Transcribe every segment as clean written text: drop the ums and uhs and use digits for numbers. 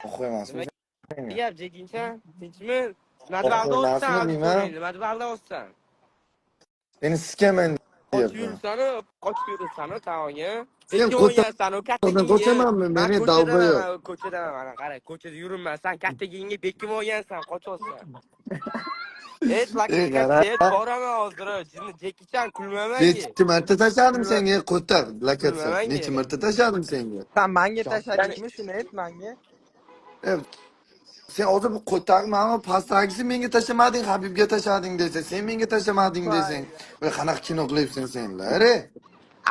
Похуй emasmi Nima senga? gap, Jekinchan? Tinchmi? Nima deb Похуй aldayapsan emasmi deyman. auditoriyani? Nima deb aldayapsan? Seni sikaman Qochib deyapman. yuribsan-u, qochib yuribsan-u tag'in. Sen Bekin o'ynayapsan-u, qo'toqdan kattagingga. qochamanmi? Man Meni ko'chadaman, долбоёб. man ko'chadaman, mana qara, ko'chada yuribman. San kattagingga bekim olgansan, qochyapsan. Et, Ey qara. lokatsiya, boraman hozir. Jinni Jekichan, kulmamanga. Necha marta tashladim Kulma, senga qo'toq lokatsiya. kulmamanga. Necha marta tashladim senga? Sen manga tashladingmi shuni ayt manga. E, sen hozir bu qo'toq mana pastdagisi menga tashlamading, Habibga tashlading desa, sen menga tashlamading desang, Voy. voy qanaqa kino qilyapsan senlar? E?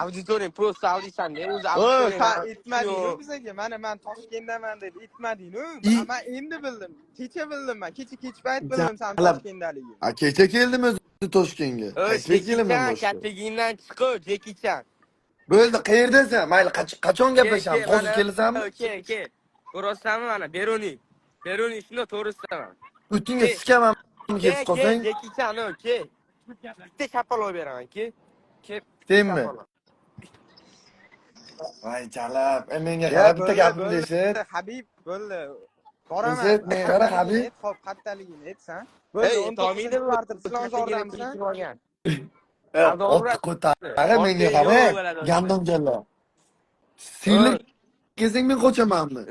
Auditoriyani просто aldiysan-da, o'zi O, auditoriyani sen aytmading-ku yo'q. bizga. Mana men Toshkentdaman deb aytmading-ku. I Men endi bildim. Kecha bildim men. Kecha kech payt bildim sen jalab. Toshkentdaligingni. A kecha keldim o'zi Toshkentga. Oy, Qayerga kelaman Jekichan, boshqa? kattagingdan chiqib, Jekichan. Bo'ldi, qayerdasan? Mayli, qachon Kel, gaplashamiz? kel, Hozir mana, kelasanmi? kel, kel. Ko'ryapsanmi mana Beruniy. Beruniy shunda to'g'risidaman. O'tingga Kel, sikaman kel, ketib kel, qolsang, Jekichan, o, kel. Bitta shapaloq beraman, kel. Kel, senmi? shapaloq. Voy jalab. E menga Ya qara, bitta bo'ldi, gapimni bo'ldi. eshit. Habib, bo'ldi. Boraman. Eshit, menga qara Qattaligini Habib. ayt, hop, qattaligini ayt sen. Bo'ldi, Ey, 19 aytolmaydimi? kvartal Kattagini Chilonzordamisan? bekib olgan. E, Aldovuradi. Otni qo'tag'i menga Otni qara. yo'q bo'ladi o'zi. Gandom kalla. Senlar Oy. kelsang men qochamanmi?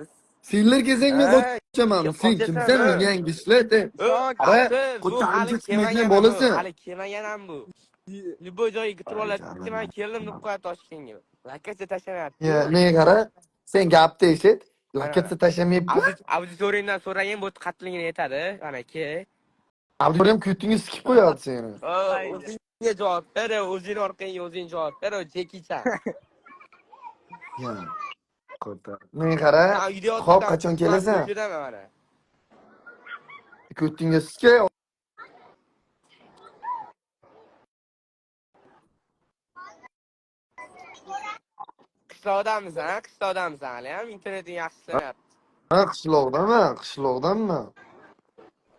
Senlar kelsang men Ha, qochamanmi? Sen qochasan, kimsan ha. menga yanglishlar? Ö, Son Qara, aql, bu qo'tag'imcha hali chiqmaydigan kelmagan ham bu, bolasan. hali kelmagan ham bu. Любой joyga kirib Voy oladi, jalab. man keldim deb qo'yadi Toshkentga. Lokatsiya tashlamayapti. Ya, menga qara. Sen gapni eshit. Mana. Lokatsiya tashlamayapman. Auditoriyamdan so'ragin, bu qatligini aytadi. Mana ke. Auditoriyam ko'tingga sikib qo'yadi seni. O'zingga javob ber, o'zing orqangga o'zing javob ber, Jekichan. Ya, qo'toq. Menga qara. San uyda Xo'p, yotibsan, qachon man kelasan? ko'chadaman mana. Ko'tingga sikay. Qishloqdamisan, qishloqdamisan hali ham interneting yaxshi ishlamayapti. Ha, qishloqdaman, qishloqdanman.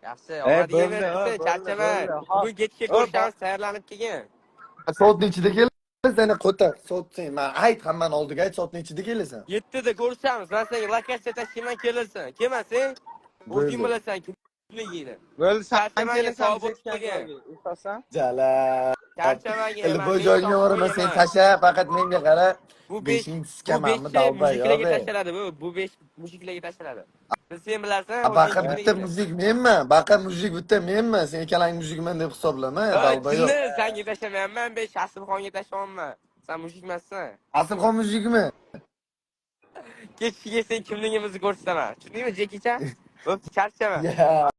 Yaxshi, E, omadiga bo'ldi, bersin, bo'ldi, charchama. bo'ldi. Hop. Bugun kechga O, ko'rishamiz, tayyorlanib kelgin. Soat nechida kelasan? Qo'toq, soat sen man ayt, hammani oldiga ayt, soat nechida kelasan? 7da ko'rishamiz. Men senga lokatsiya tashlayman, kelasan. Kelmasang, o'zing Bo'ldi. bilasan kimligingni. Bo'ldi, sen Charchamagin, kelasan sog' bo'lib zetgan qolgin. joyga. Eshitasan? Jalab. Charchamagin, man Bu men joyga sog' borma, sen qo'yaman. tasha, faqat menga qara. Bu 5 Beshing bu sikamanmi, 5 долбоёб. mujiklarga tashlanadi bu. Bu 5 mujiklarga tashlanadi. Sen bilasan, o'zing Baqa bitta kimligingni. mujik menman, baqa mujik bitta menman. Sen ikkalang mujikman deb hisoblama, Oy, долбоёб. jinni, senga tashlamayapman, 5 Asilxonga tashlayapman. Sen mujik emassan. Asilxon mujikmi? Kechga sen kimligimizni ko'rsataman. Tushundingmi, Jekichan? Bo'pti, charchama. Ya.